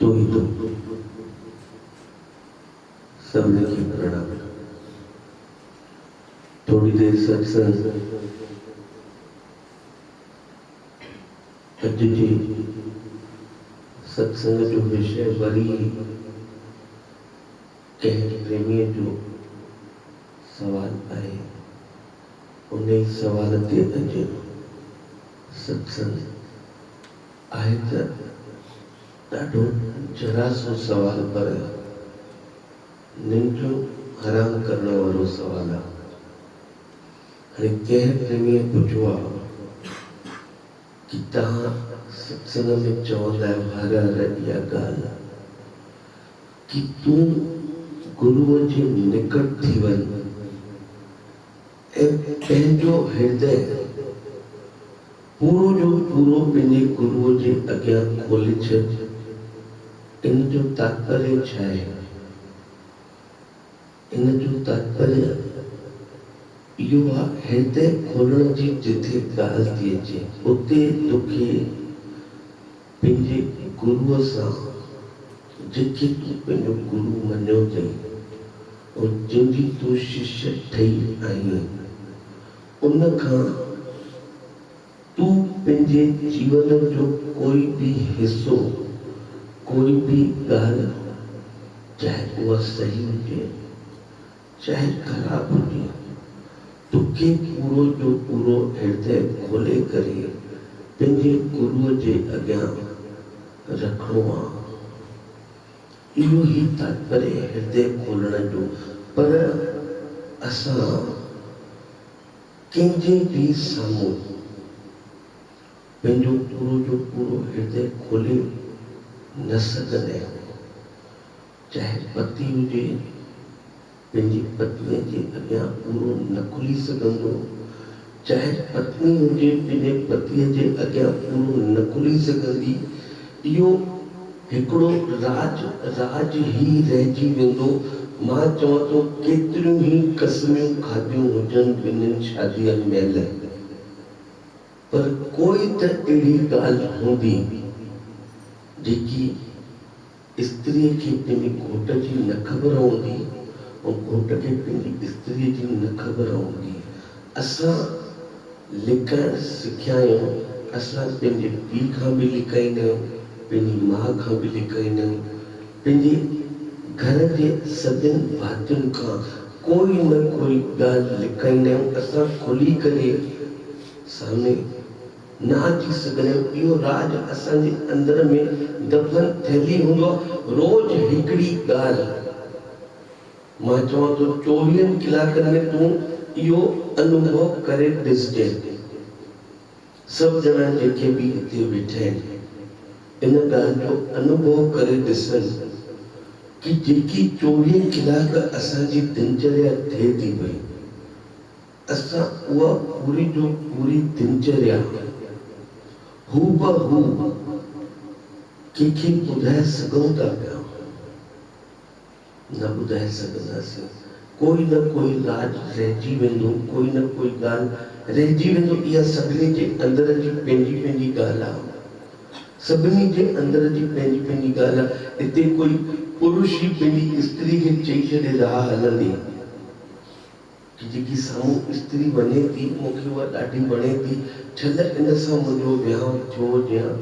توحيدو سڀني کي پرڻام. ٿوري دير ستسنگ اڄ جي ستسنگ جو وشيه وري ڪنهن پريميء جو سوال آهي. انهي سوال تي اڄ ستسنگ آهي ته ڏاڍو ذرا سو سوال پر ننڊون حرام ڪرڻ وارو سوال آ. هاڻي ڪنهن پريميء پڇيو آ ڪي توهان ستسنگ ۾ چوندا آهيو هر هر اها ڳالهه ڪي تون گروء جي نڪٽ ٿي وڃ ۽ پنهنجو هردي پورو جو پورو پنهنجي گروء جي اڳيان کولي ڇڏ. ان جو تاتپريه ڇا آهي؟ ان جو تاتپريه اهو آهي هردي کولڻ جي جٿي ڳالهه ٿي اچي اتي توکي پنهنجي گروء سان جنهن کي تون پنهنجو گرو مڃيو اٿئي ۽ جنهن جي تون ششيه ٺهي آهين ان کان تون پنهنجي جيون جو ڪوئي به حصو، ڪوئي به ڳالهه چاهي اها صحيح هجي چاهي خراب هجي، توکي پورو جو پورو هردي کولي ڪري پنهنجي گروء جي اڳيان رکڻو آ. اهو ئي تاتپريه هردي کولڻ جو. پر اسان ڪنهن جي به سامهون پنهنجو پورو جو پورو هردي کولي نه سگهندا آهيون. چاهي پتي هجي، پنهنجي پتنيء جي اڳيان پورو نه کلي سگهندو، چاهي پتني هجي، پنهنجي پتيء جي اڳيان پورو نه کلي سگهندي، اهو هڪڙو راز راز ئي رهجي ويندو. مان چوان ٿو ڪيتريون ئي قسميون کاڌيون هجن ٻنهين شاديء مهل، پر ڪوئي ته اهڙي ڳالهه هوندي، جيڪي استريء کي پنهنجي گهوٽ جي نه خبر هوندي ۽ گهوٽ کي پنهنجي استريء جي نه خبر هوندي. اسان لڪائڻ سکيا آهيون. اسان پنهنجي پيء کان به لڪائيندا آهيون، پنهنجي ماء کان به لڪائيندا آهيون، پنهنجي گهر جي سڀن ڀاتين کان ڪوئي نه ڪوئي ڳالهه لڪائيندا آهيون. اسان کلي ڪري سامهين نه اچي سگهندا آهيون. اهو راز اسان جي اندر ۾ دفن ٿيل ئي هوندو آهي. روز هڪڙي ڳالهه مان چوان ٿو چوويهن ڪلاڪن ۾ تون اهو انوڀو ڪري ڏسجين. سڀ ڄڻا جيڪي به هتي ويٺا آهن ان ڳالهه جو انوڀو ڪري ڏسن ڪي جيڪي 24 ڪلاڪ اسان جي دنچريا ٿئي ٿي پئي اسان اها پوري جو پوري دنچريا هوبهو ڪنهن کي ٻڌائي سگهون ٿا پيا؟ نه ٻڌائي سگهنداسين. ڪوئي نه ڪوئي راز رهجي ويندو، ڪوئي نه ڪوئي ڳالهه رهجي ويندو. اها سڀني جي اندر جي پنهنجي پنهنجي ڳالهه آهي. سڀني جي اندر جي پنهنجي پنهنجي ڳالهه آهي. هتي ڪوئي پرش ئي پنهنجي استري کي چئي ڇڏي راهه هلندي. ڪي جيڪي سامهون استري وڃي ٿي، مون کي اها ڏاڍي وڻي ٿي، ڇل ان سان منهنجو وهانء ٿيو هجي ها.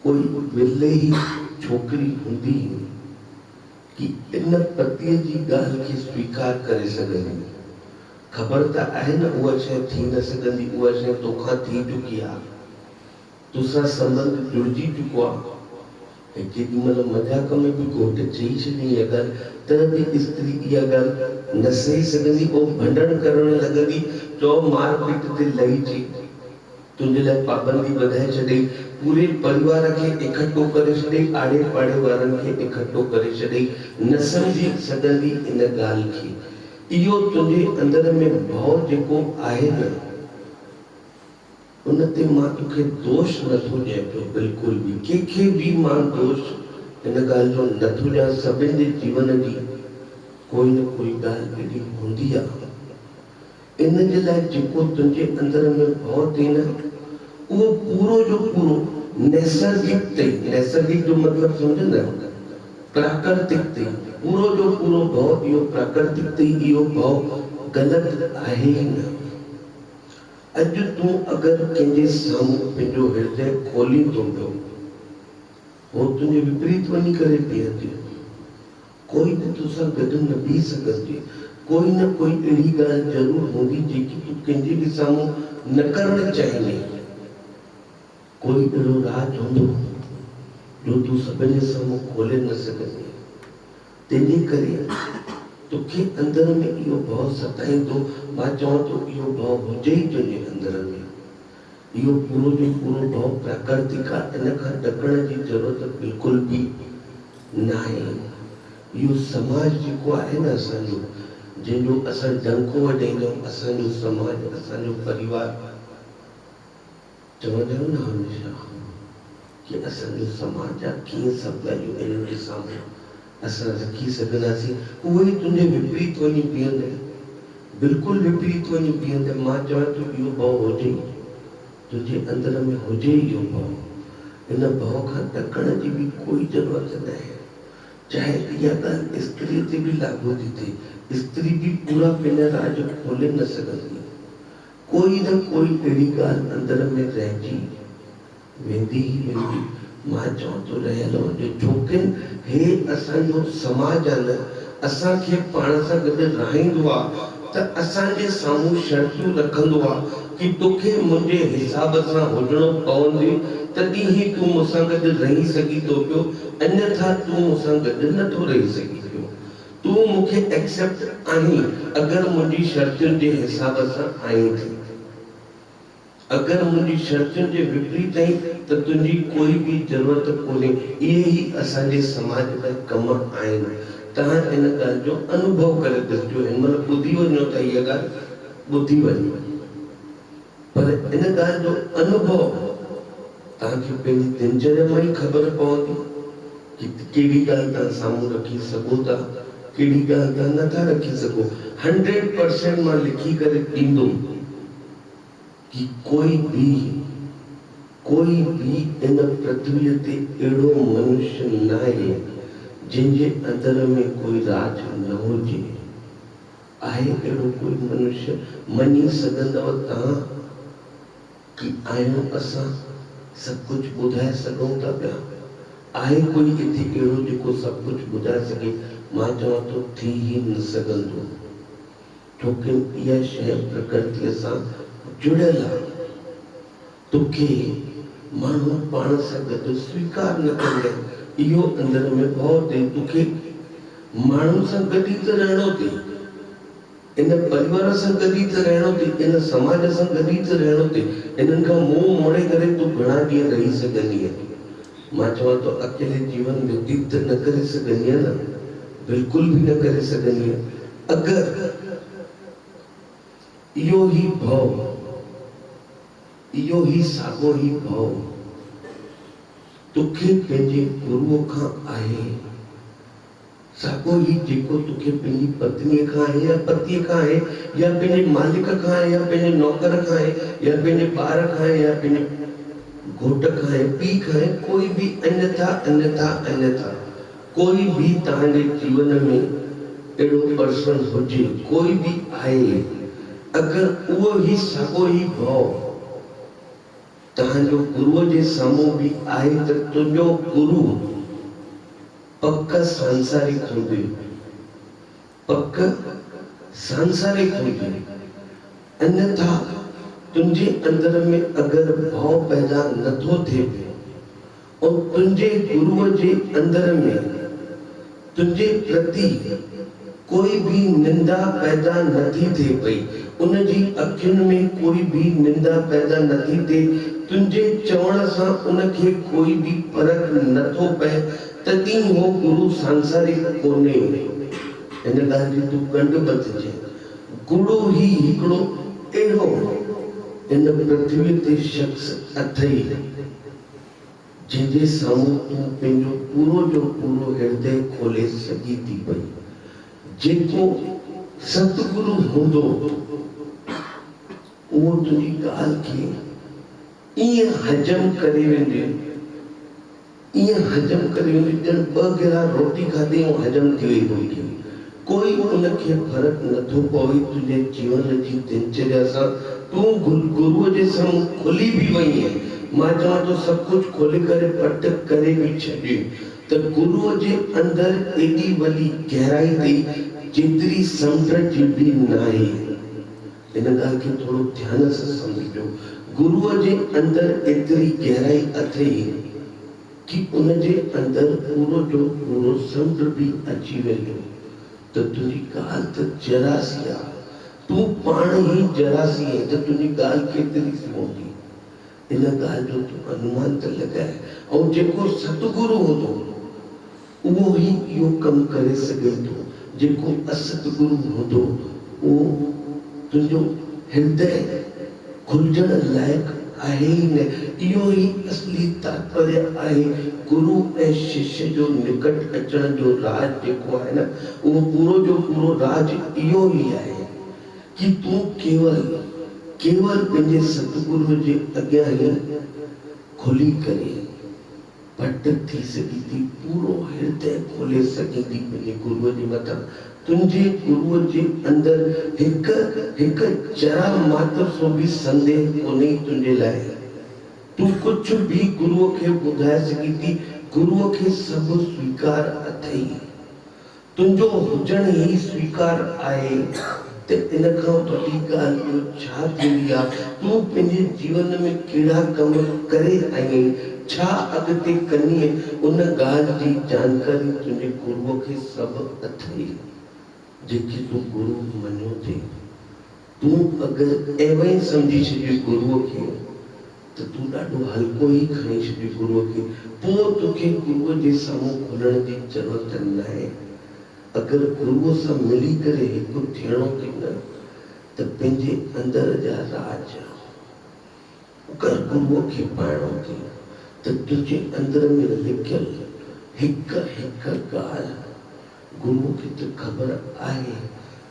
ڪوئي ورلي ئي ڇوڪري هوندي ڪي ان پتيء جي ڳالهه کي سويڪار ڪري سگهندي. خبر ته آهي نه اها شيء ٿي نه سگهندي، اها شيء توکان ٿي چڪي آ. توسان سنٻنڌ جڙجي چڪو آ ۽ ڪيڏي مهل مذاق ۾ به گهوٽ چئي ڇڏي اها ڳالهه ته به استري اها ڳالهه نه سهي سگهندي او ڀنڊڻ ڪرڻ لڳندي چئو مار پيٽ تي لهي چئي تنهنجي لاء پابندي وڌائي ڇڏئي پوري پريوار کي اڪٺو ڪري ڇڏئي آڙي پاڙي وارن کي اڪٺو ڪري ڇڏئي نه سمجهي سگهندي ان ڳالهه کي اهو تنهنجي اندر ۾ ڀؤ جيڪو آهي نه ان تي مان توکي دوش نه ٿو ڏيان پيو بلڪل به ڪنهن کي به مان دوش ان ڳالهه جو نه ٿو ڏيان سڀن جي جيون جي ڪوئي نه ڪوئي ڳالهه اهڙي هوندي آ ان جي لاء جيڪو تنهنجي اندر ۾ ڀؤ ٿئي نه اهو پورو جو پورو نيسرگڪ اٿئي، نيسرگڪ جو مطلب سمجهندا آهيو؟ پراڪرتڪ اٿئي، پورو جو پورو ڀؤ اهو پراڪرتڪ اٿئي، اهو ڀؤ غلط آهي ئي نه. اڄ تون اگر ڪنهن جي سامهون پنهنجو هردي کولين ٿو پيو، هو تنهنجي وپريت وڃي ڪري بيهنديون. ڪوئي به توسان گڏ نه بيهي سگهندي. ڪوئي نه ڪوئي اهڙي ڳالهه ضرور هوندي جيڪي تون ڪنهن جي به سامهون نه ڪرڻ چاهيندين. ڪوئي اهڙو راز هوندو جو تون سڀن جي سامهون کولي نه سگهندين. تنهنجي ڪري توکي اندر ۾ اهو ڀؤ ستائيندو. مان چوان ٿو اهو ڀؤ هجي ئي تنهنجي اندر ۾. اهو پورو جو پورو ڀؤ پراڪرتڪ آ، ان کان ڏڪڻ جي ضرورت بلڪل به ناهي. اهو سماج جيڪو آهي نه اسان جو، جنهن جو اسان ڊنڪو وڄائيندا آهيون، اسان جو سماج، اسان جو پريوار، چوندا آهيون نه هميشه ڪي اسان جو سماج آ، ڪيئن سڀ ڳالهيون انهن جي سامهون اسان رکي سگهنداسين؟ اهي ئي تنهنجي وپريت وڃي بيهندا. بلڪل وپريت وڃي بيهندي. مان چوان ٿو اهو ڀؤ هجي ئي تنهنجي اندر ۾ هجي ئي اهو ڀؤ. ان ڀؤ کان ڏڪڻ جي به ڪوئي ضرورت ناهي. چاهي اها ڳالهه استريء تي به لاڳو ٿي ٿئي. استري به پورا پنهنجا راز کولي نه سگهندي. ڪوئي نه ڪوئي اهڙي ڳالهه اندر ۾ رهجي ويندي ئي ويندي. مان چوان ٿو رهيل هجي ڇوڪن هي اسان جو سماج آ نه اسان کي پاڻ سان گڏ رهائيندو آ ته اسان جي سامهون شرطون رکندو آ ڪي توکي منهنجي حساب سان هجڻو پوندي تڏهن ئي تون مون سان گڏ رهي سگهين ٿو پيو انيٿا تون مون سان گڏ نه ٿو رهي سگهين پيو تون مون کي ايڪسيپٽ آهين اگر منهنجي شرطن جي حساب سان آهين ٿي. اگر منهنجي شرطن جي وپريت آهين ته تنهنجي ڪوئي به ضرورت ڪونهي. اهي ئي اسان جي سماج جا ڪم آهن. توهان ان ڳالهه جو انوڀو ڪري ڏسجو. هن مهل ٻڌي وڃو ته هيء ڳالهه ٻڌي وڃو. پر ان ڳالهه جو انوڀو توهان کي پنهنجي دنچريا مان ئي خبر پوندي ڪي ڪهڙي ڳالهه توهان سامهون رکي سگهو ٿا، ڪهڙي ڳالهه توهان نٿا رکي سگهو. هنڊريڊ پرسينٽ مان لکي ڪري ڏيندم. ڪي ڪوئي به ڪوئي به ان پرٿويء تي اهڙو منشيه ناهي جنهن جي اندر ۾ ڪوئي راز نه هجي. آهي اهڙو ڪوئي منشيه؟ مڃي سگهندؤ توهان ڪي آهيون اسان سڀ ڪجهه ٻڌائي سگهون ٿا پيا؟ آهي ڪوئي اتي اهڙو جيڪو سڀ ڪجهه ٻڌائي سگهي؟ مان چوان ٿو ٿي ئي نه سگهندو. ڇوڪه اها شيء پرڪرتيء سان جڙيل آ. توکي ماڻهو پاڻ سان گڏ سويڪار نه ڪندي، اهو اندر ۾ ڀؤ اٿئي. توکي ماڻهن سان گڏ ئي ته رهڻو اٿئي، ان پريوار سان گڏ ئي ته رهڻو اٿئي، ان سماج سان گڏ ئي ته رهڻو اٿئي. انهن کان منهن موڙي ڪري تون گهڻا ڏينهن رهي سگهندينء؟ مان چوان ٿو اڪيلي جيون ويتيت ته نه ڪري سگهندينء نه؟ بلڪل به نه ڪري سگهندينء. اگر اهو ئي ڀؤ، اهو ئي ساڳو ئي ڀؤ توکي پنهنجي گروء کان آهي، ساڳو ئي جيڪو توکي پنهنجي پتنيء کان آهي يا پتيء کان آهي يا پنهنجي مالڪ کان آهي يا پنهنجي نوڪر کان آهي يا پنهنجي ٻار کان آهي يا پنهنجي گهوٽ کان آهي، پيء کان آهي، ڪوئي به انيٿا، انيٿا، انيٿا. ڪوئي به توهان جي جيون ۾ اهڙو پرسن هجي، ڪوئي به آهي، اگر اهو ئي ساڳو ئي ڀؤ توهان جو گروء جي سامهون به آهي ته تنهنجو گرو پڪ سانسارڪ هوندي، پڪ سانسارڪ هوندي، انيٿا تنهنجي اندر ۾ اگر ڀؤ پيدا نٿو ٿئي پيو ۽ تنهنجي گروء جي اندر ۾ تنهنجي پرتي ڪوئي به نندا پيدا نٿي ٿئي پئي، ان جي اکين ۾ ڪوئي به نندا پيدا نٿي ٿئي، تنهنجي چوڻ سان ان کي ڪوئي به فرق نٿو پئي، تڏهن هو گرو سانسارڪ ڪونهي. هن ڳالهه جي تون ڳنڍ ٻڌجين. گرو ئي هڪڙو اهڙو هن پرٿويء تي شخص اٿئي. جنهن جي سامهون تون پنهنجو پورو جو پورو هردي کولي سگهين ٿي پئي. جيڪو ستگرو هوندو، اهو تنهنجي ڳالهه کي ائين هضم ڪري ويندو، ائين هضم ڪري ويندي ڄڻ ٻه گرهه روٽي کاڌي ۽ هضم ٿي وئي روٽي. ڪوئي ان کي فرق نٿو پوي تنهنجي جيون جي دنچريا سان تون گروء جي سامهون کلي به وئين مان چوان ٿو سڀ ڪجهه کولي ڪري پٽ ڪري به ڇڏ ته گروء جي اندر ايڏي وڏي گهرائي اٿئي جيتري سمنڊ جي به ناهي. ان ڳالهه کي ٿورو ڌيان سان سمجهجو. گروء جي اندر ايتري گهرائي اٿئي ڪي ان جي اندر پورو جو پورو سمنڊ به اچي ويندو ته تنهنجي ڳالهه ته ذرا سي آ. تون پاڻ ئي ذرا سي آهين ته تنهنجي ڳالهه ڪيتري سي هوندي. ان ڳالهه جو تون انومان ته لڳاء. ۽ جيڪو ستگرو هوندو اهو ئي اهو ڪم ڪري سگهي ٿو. جيڪو استگرو هوندو اهو تنهنجو هردي کلجڻ لائق آهي ئي نه. اهو ئي اصلي تاتپريه آهي. گرو ۽ ششيه جو نڪٽ اچڻ جو راز جيڪو آهي نه اهو پورو جو پورو راز اهو ئي آهي ڪي تون ڪيول ڪيول پنهنجي ستگرو جي اڳيان ئي کلي ڪري پٽ ٿي سگهي ٿي، پورو هردي کولي سگهين ٿي پنهنجي گروء جي مٿان. تنهنجي گروء جي اندر هڪ هڪ ذرا ماتر سو به سنديهه ڪونهي تنهنجي لاء. تون ڪجهه به گروء کي ٻڌائي سگهين ٿي، گروء کي سڀ سويڪار اٿئي. تنهنجو هجڻ ئي سويڪار آهي ته ان کان وڏي ڳالهه ٻيو ڇا ٿيندي آ؟ تون پنهنجي جيون ۾ ڪهڙا ڪم ڪري آئين آهين، ڇا اڳتي ڪندينء، ان ڳالهه جي جانڪاري تنهنجي گروء کي سڀ اٿئي، جيڪي تون گرو مڃيو ٿي. تون اگر ايوين سمجهي ڇڏيو گروء کي ته تون ڏاڍو هلڪو ئي کڻي ڇڏيو گروء کي، پوء توکي گروء جي سامهون کلڻ جي ضرورت ناهي. اگر گروء سان ملي ڪري هڪ ٿيڻو ٿي نه ته پنهنجي اندر جا راز اگر گروء کي پائڻو ٿي ته تنهنجي اندر ۾ لڪيل هڪ هڪ ڳالهه گروء کي ته خبر آهي،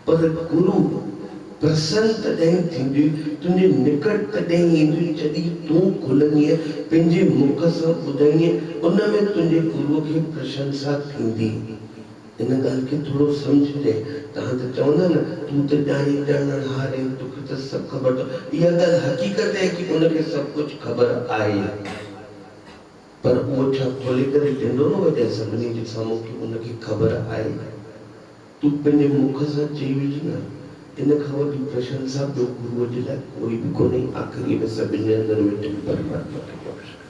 پر گرو پرسن تڏهن ٿيندي، تنهنجي نڪٽ تڏهن ايندي جڏهن تون کلندينء، پنهنجي مک سان ٻڌائيندينء، ان ۾ تنهنجي گروء کي پرشنسا ٿيندي. ان ڳالهه کي ٿورو سمجهجانء. توهان ته چوندا نه، تون ته ڄاڻي ڄاڻڻهار آهين، توکي ته سڀ خبر اٿو. اها ڳالهه حقيقت آهي ڪي ان کي سڀ ڪجهه خبر آهي. پر اهو ڇا کولي ڪري ڏنڊو نه وڄائي سڀني جي سامهون ڪي ان کي خبر آهي. تون پنهنجي مک سان چئي وجهه نه. ان کان وڏي پرشنسا ٻيو گروء جي لاء ڪوئي به ڪونهي. آخريء ۾ سڀن جي اندر ويٺل پرماتما کي بخش ڪر.